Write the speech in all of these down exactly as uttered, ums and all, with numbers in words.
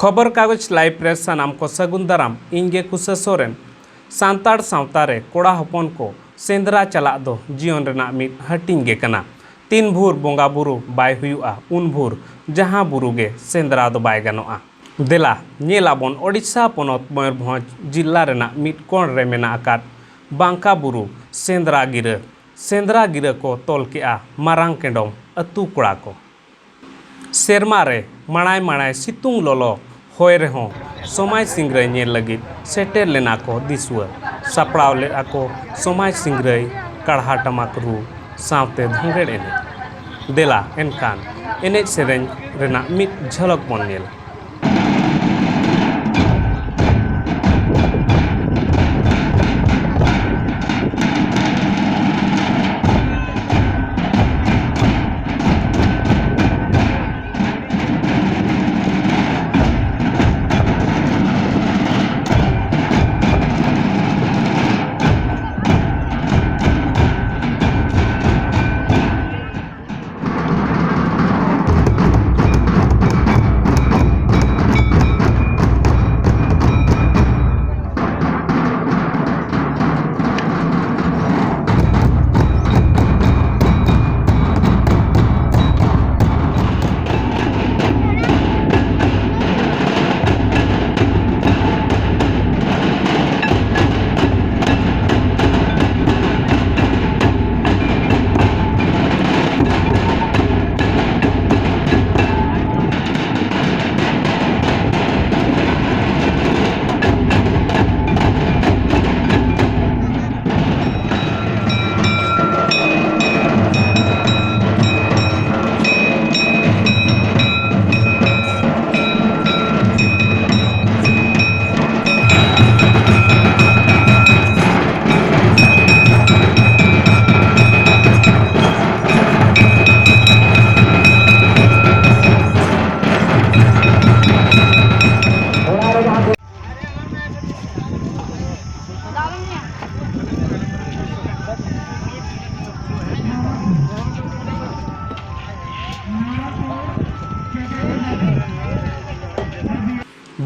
ᱠᱷᱚᱵᱚᱨ ᱠᱟᱜᱚᱡᱽ ᱞᱟᱭᱤᱵᱷ ᱨᱮ ᱥᱟᱱᱟᱢ ᱠᱚ ᱥᱟᱹᱜᱩᱱ ᱫᱟᱨᱟᱢ᱾ ᱤᱧ ᱜᱮ ᱠᱩᱥᱟᱹ ᱥᱚᱨᱮᱱ᱾ ᱥᱟᱱᱛᱟᱲ ᱥᱟᱶᱛᱟ ᱨᱮ ᱠᱚᱲᱟ ᱦᱚᱯᱚᱱ ᱠᱚ ᱥᱮᱸᱫᱽᱨᱟ ᱪᱟᱞᱟᱜ ᱫᱚ ᱡᱤᱭᱚᱱ ᱨᱮᱱᱟᱜ ᱢᱤᱫ ᱦᱟᱹᱴᱤᱧ ᱜᱮ ᱠᱟᱱᱟ᱾ ᱛᱤᱱ ᱵᱷᱳᱨ ᱵᱚᱸᱜᱟ ᱵᱩᱨᱩ ᱵᱟᱭ ᱦᱩᱭᱩᱜᱼᱟ, ᱩᱱ ᱵᱷᱳᱨ ᱡᱟᱦᱟᱸ ᱵᱩᱨᱩ ᱜᱮ ᱥᱮᱸᱫᱽᱨᱟ ᱫᱚ ᱵᱟᱭ ᱜᱟᱱᱚᱜᱼᱟ᱾ ᱫᱮᱞᱟ ᱧᱮᱞ ᱟᱵᱚᱱ ᱳᱰᱤᱥᱟ ᱯᱚᱱᱚᱛ ᱢᱚᱭᱩᱨᱵᱷᱚᱸᱡᱽ ᱡᱤᱞᱟ ᱨᱮᱱᱟᱜ ᱢᱤᱫ ᱠᱚᱬ ᱨᱮ ᱢᱮᱱᱟᱜ ᱟᱠᱟᱫ ᱵᱟᱝᱠᱟ ᱵᱩᱨᱩ ᱥᱮᱸᱫᱽᱨᱟ ᱜᱤᱨᱟᱹ᱾ ᱥᱮᱸᱫᱽᱨᱟ ᱜᱤᱨᱟᱹ ᱠᱚ ᱛᱚᱞ ᱠᱮᱜᱼᱟ ᱢᱟᱨᱟᱝ ᱠᱮᱸᱰᱚᱢ ᱟᱹᱛᱩ ᱠᱚᱲᱟ ᱠᱚ᱾ ᱥᱮᱨᱢᱟ ᱨᱮ ᱢᱟᱲᱟᱭ ᱢᱟᱲᱟᱭ ᱥᱤᱛᱩᱝ ᱞᱚᱞᱚ ᱦᱚᱭ ᱨᱮᱦᱚᱸ ᱥᱚᱢᱟᱭ ᱥᱤᱝᱨᱟᱹᱭ ᱧᱮᱞ ᱞᱟᱹᱜᱤᱫ ᱥᱮᱴᱮᱨ ᱞᱮᱱᱟ ᱠᱚ ᱫᱤᱥᱩᱣᱟᱹ᱾ ᱥᱟᱯᱲᱟᱣ ᱞᱮᱫᱼᱟ ᱠᱚ ᱥᱚᱢᱟᱭ ᱥᱤᱝᱨᱟᱹᱭ, ᱠᱟᱲᱦᱟ ᱴᱟᱢᱟᱠ ᱨᱩ ᱥᱟᱶᱛᱮ ᱫᱷᱚᱸᱜᱮᱲ ᱮᱱᱮᱡ᱾ ᱫᱮᱞᱟ ᱮᱱᱠᱷᱟᱱ ᱮᱱᱮᱡ ᱥᱮᱨᱮᱧ ᱨᱮᱱᱟᱜ ᱢᱤᱫ ᱡᱷᱟᱞᱚᱠ ᱵᱚᱱ ᱧᱮᱞ᱾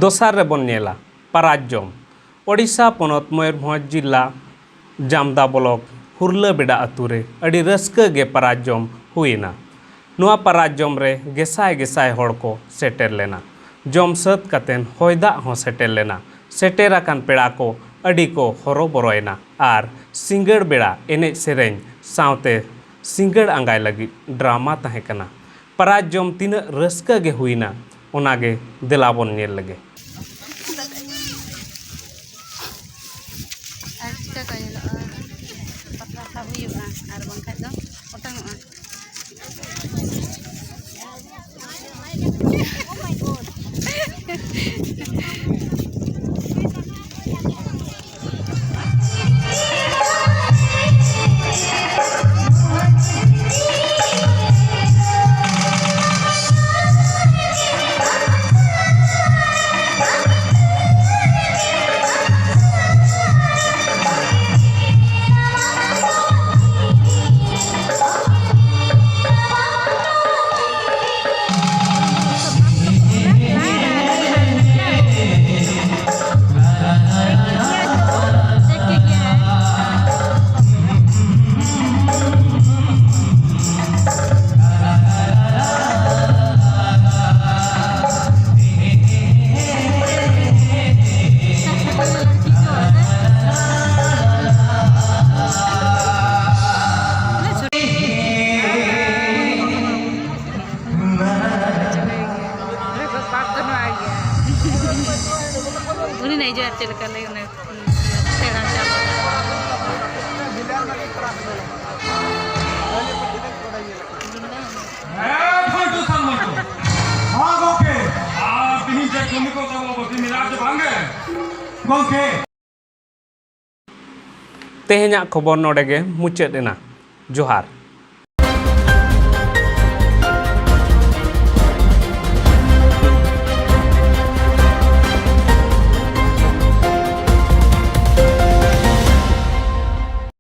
ᱫᱚᱥᱟᱨ ᱨᱮᱵᱚᱱ ᱧᱮᱞᱟ ᱯᱟᱨᱟᱡᱽ ᱡᱚᱢ᱾ ᱳᱰᱤᱥᱟ ᱯᱚᱱᱚᱛ ᱢᱚᱭᱩᱨᱵᱷᱚᱸᱡᱽ ᱡᱤᱞᱟ ᱡᱟᱢᱫᱟ ᱵᱞᱚᱠ ᱦᱩᱨᱞᱟᱹ ᱵᱮᱰᱟ ᱟᱹᱛᱩ ᱨᱮ ᱟᱹᱰᱤ ᱨᱟᱹᱥᱠᱟᱹ ᱜᱮ ᱯᱟᱨᱟᱡᱽ ᱡᱚᱢ ᱦᱩᱭᱮᱱᱟ᱾ ᱱᱚᱣᱟ ᱯᱟᱨᱟᱡᱽ ᱡᱚᱢ ᱨᱮ ᱜᱮᱥᱟᱭ ᱜᱮᱥᱟᱭ ᱦᱚᱲ ᱠᱚ ᱥᱮᱴᱮᱨ ᱞᱮᱱᱟ᱾ ᱡᱚᱢ ᱥᱟᱹᱛ ᱠᱟᱛᱮᱱ ᱦᱚᱭ ᱫᱟᱜ ᱦᱚᱸ ᱥᱮᱴᱮᱨ ᱞᱮᱱᱟ᱾ ᱥᱮᱴᱮᱨ ᱟᱠᱟᱱ ᱯᱮᱲᱟ ᱠᱚ ᱟᱹᱰᱤ ᱠᱚ ᱦᱚᱨᱚᱵᱚᱨᱚᱭᱮᱱᱟ ᱟᱨ ᱥᱤᱸᱜᱟᱹᱲ ᱵᱮᱲᱟ ᱮᱱᱮᱡ ᱥᱮᱨᱮᱧ ᱥᱟᱶᱛᱮ ᱥᱤᱸᱜᱟᱹᱲ ᱟᱸᱜᱟᱭ ᱞᱟᱹᱜᱤᱫ ᱰᱨᱟᱢᱟ ᱛᱟᱦᱮᱸ ᱠᱟᱱᱟ᱾ ᱯᱟᱨᱟᱡᱽ ᱡᱚᱢ ᱛᱤᱱᱟᱹᱜ ᱨᱟᱹᱥᱠᱟᱹ ᱜᱮ ᱦᱩᱭᱮᱱᱟ, ᱚᱱᱟ ᱜᱮ ᱫᱮᱞᱟ ᱵᱚᱱ ᱧᱮᱞ ᱞᱮᱜᱮ᱾ ᱟᱨ ᱪᱤᱠᱟ ᱠᱚ ᱧᱮᱞᱚᱜᱼᱟ? ᱯᱟᱛᱞᱟ ᱥᱟᱵ ᱦᱩᱭᱩᱜᱼᱟ, ᱟᱨ ᱵᱟᱝᱠᱷᱟᱡ ᱫᱚ ᱚᱴᱟᱝᱚᱜᱼᱟ᱾ ᱩᱱᱤ ᱱᱟᱭᱡᱟᱨ ᱪᱮᱫ ᱞᱮᱠᱟ ᱞᱟᱹᱭ ᱚᱱᱮ ᱯᱮᱲᱟ ᱪᱟᱞᱟᱣ᱾ ᱦᱮᱸ, ᱯᱷᱟᱞᱛᱩ ᱥᱟᱞᱢᱟ ᱠᱚ᱾ ᱦᱚᱸ, ᱜᱚᱢᱠᱮ᱾ ᱟᱨ ᱛᱤᱦᱤᱧ ᱪᱮᱫ ᱠᱟᱹᱢᱤ ᱠᱚ ᱛᱟᱵᱚ ᱵᱟᱹᱠᱤ ᱢᱮᱱᱟᱜᱼᱟ ᱪᱮ ᱵᱟᱝ ᱜᱮ? ᱜᱚᱢᱠᱮ᱾ ᱛᱮᱦᱮᱧᱟᱜ ᱠᱷᱚᱵᱚᱨ ᱱᱚᱰᱮ ᱜᱮ ᱢᱩᱪᱟᱹᱫ ᱮᱱᱟ᱾ ᱡᱚᱦᱟᱨ᱾